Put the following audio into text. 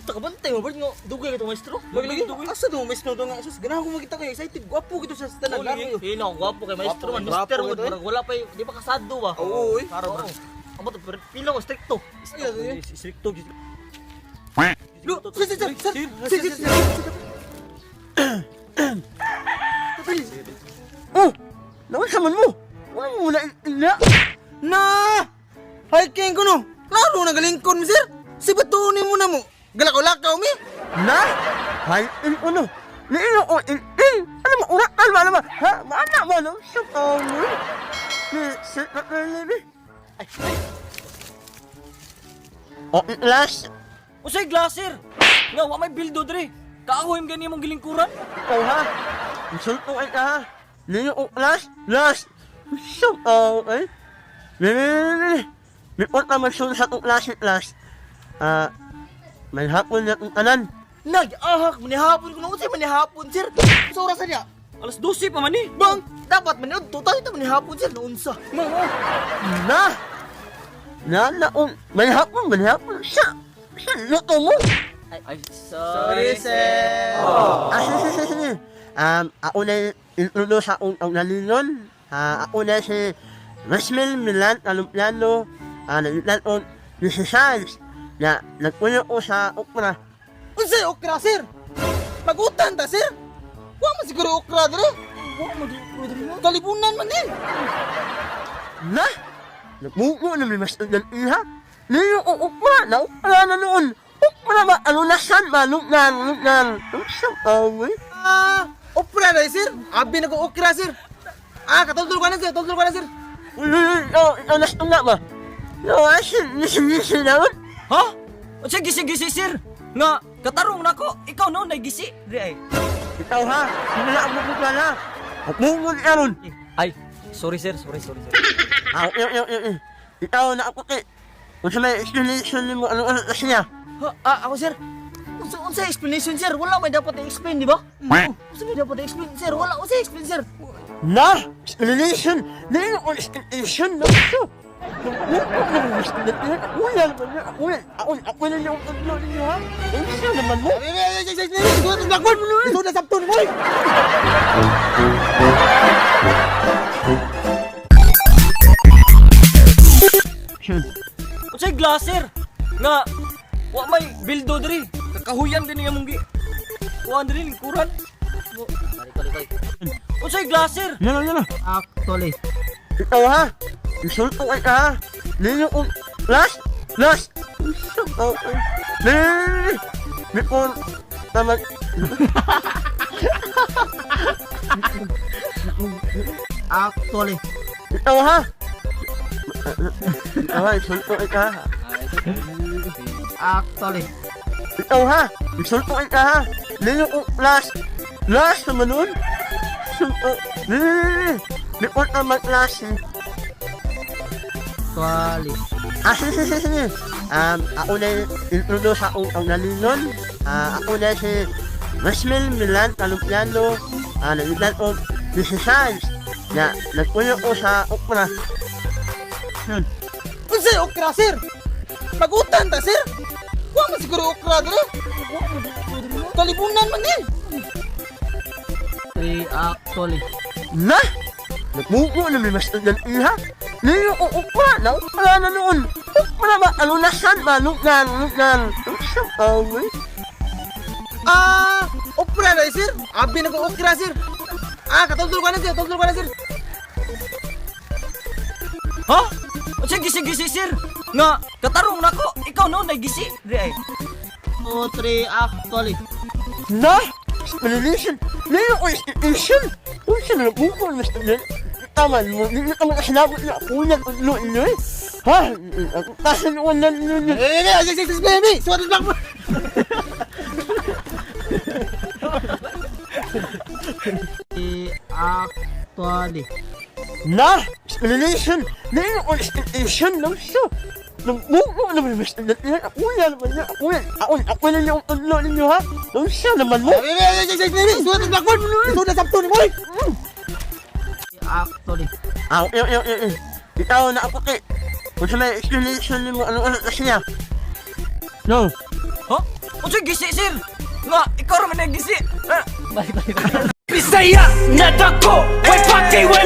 Ito ka bantay mo, ba't nga dugay ka to, maestro? Lagi lagi. Asa do maestro to nga sus ganahan ko makita ko excited gwapo gito sa tanan Laro laro. yun ako, gwapo kay maestro man. Gwapo, Mister gwapo mo, ito eh. murag wala pa, di pa kasado ba? Oo, oy. Klaro, bro. Amo to, pero pila ko, stricto. Ay, ay, ay. Stricto. Lo, sir, sir, sir, sir, sir, sir, sir. Oh! Naunsa man mo? Wala mo na ina. Na! Hiking ko no. Klaro na galingkon mi sir. Si batunin mo na mo. Galakaw-lakaw mi. Na? Hay, in uno. Niino ko in in. Ano mo urat kalma ano ba? Ha? Maana ba no? Sa mo. Ni sa ni. Ay, ay. Oh, last. Unsay glaser? Nga wa may bildo diri. Kaahoy gani imong gilingkuran. Ikaw ha? Insulto ay ka ha? Niino ko last, last. Sa ay. Ni ni ni ni. Ni punta man sa tong last last. Ah, may hapon na itong tanan. Nag-ahak, manihapon ko na. Unsay manihapon, sir? Sa oras niya. Alas 12 pa man ni. Bang, dapat maniod, total ito manihapon, sir. Naunsa. Ma, Na! Na na may hapon, may hapon. Sa, sa luto mo. Ay, Sorry, sir. Ah, sige, sige, sige. Ako na introduce sa akong ang nalinon. Ah, ako na si Resmel Milan Alumplano. Ah, nalilan ko ni si Sans na nagpuno ko sa okra. Unsay okra sir? Magutan ta sir. Wa man siguro okra dire. Wa mo di okra diri. Kalibunan man din. Na! Nagmuko na may mas ng iha. Niyo ko okra, na okra na noon. Okra ba? Ano na san ba? Lugnan, lugnan. Sa away. Ah, okra na sir. Abi na ko okra sir. Ah, katultol ka na sir, tultol ka na sir. Uy, uy, uy, ikaw, ikaw na nga ba? No, asin, nisin, nisin naman. Ha? Unsay gisi-gisi sir? Nga katarong nako, ikaw no nagisi. Diri ay. Ikaw ha, hindi na ako na. Huwag mo ron. Ay, sorry sir, sorry, sorry, sorry. Ah, yo, yo, yo, yo. Ikaw na ako kay. Kung sa may explanation mo, ano, ano, kasi niya. Ha, ah, ako sir. Unsa unsa explanation sir? Wala may dapat i-explain, di ba? Unsa may dapat i-explain sir? Wala unsa explain sir. Na! Explanation! Nino ko explanation na ito! Ako, ako na yung tatlo ninyo ha? Ano siya naman mo? Ay, ay, ay, ay, ay, ay, ay, blackboard. Isuod na sabton, boy. Unsay glaser? Nga wa may bildo diri. Kakahuyan gani among gi. Kuan diri lingkuran. Unsay glaser? Yan na, yan na. Actually. Ikaw ha? Insulto ay ka ha? Nino ko... Last! Last! Ni... Ni ko... Tama... Actually. Ikaw ha? Ikaw ha? Insulto ay ka ha? Actually. Ikaw ha? Insulto ay ka ha? Nino ko... Last! Last naman nun? Insulto... Ni... Ni ko tama last eh. Actually. Ah, sige, sige, sige. Ako na introduce sa akong ang nalinon. Ah, ako na si Resmel Milan Talumplano. Ah, nalilan ko ni si Sans na nagpuno ko sa okra. Yun. Unsay okra sir? Magutan ta sir. Wa man siguro okra dire. Kalibunan man din. Three actually. Na! Nagmuko na may mas ng iha. Niyo ko okra. Na okra na noon. Okra ba? Ano na san ba? Lugnan, lugnan. Sa away. Ah, okra na sir. Abi na ko okra sir. Ah, katultol ka na sir, tultol ka na sir. Ha? Unsay gisi-gisi sir? Nga katarong nako, ikaw no nagisi. Diri ay. Two, three, actually. Na! Explanation! Niyo ko explanation! Kung siya nagmuko na mas ng tama mo, hindi ka makasinabot na ako ng ulo inyo eh. Ha? Tasan ko na ninyo. Eh, eh, eh, ay, ay, ay, ay, suod na blackboard. Three, actually. Na! Explanation! Niyo ko explanation lang siya. Nagmuko na mas ng ako na naman niya. Ako na, ako, ako na yung ulo ninyo ha? Ang siya naman mo. Eh, eh, ay, ay, ay, ay, ay, suod na blackboard. Isuod na sabton, boy. Actually. Ah, yo, yo, yo, yo. Ikaw na ako kay. Kung sa may explanation mo, ano, ano, kasi niya. No. Ha? Unsay gisi, sir? Nga ikaw ra man ang gisi. Ah, Balik, balik, balik. Bisaya nga dako, way paki way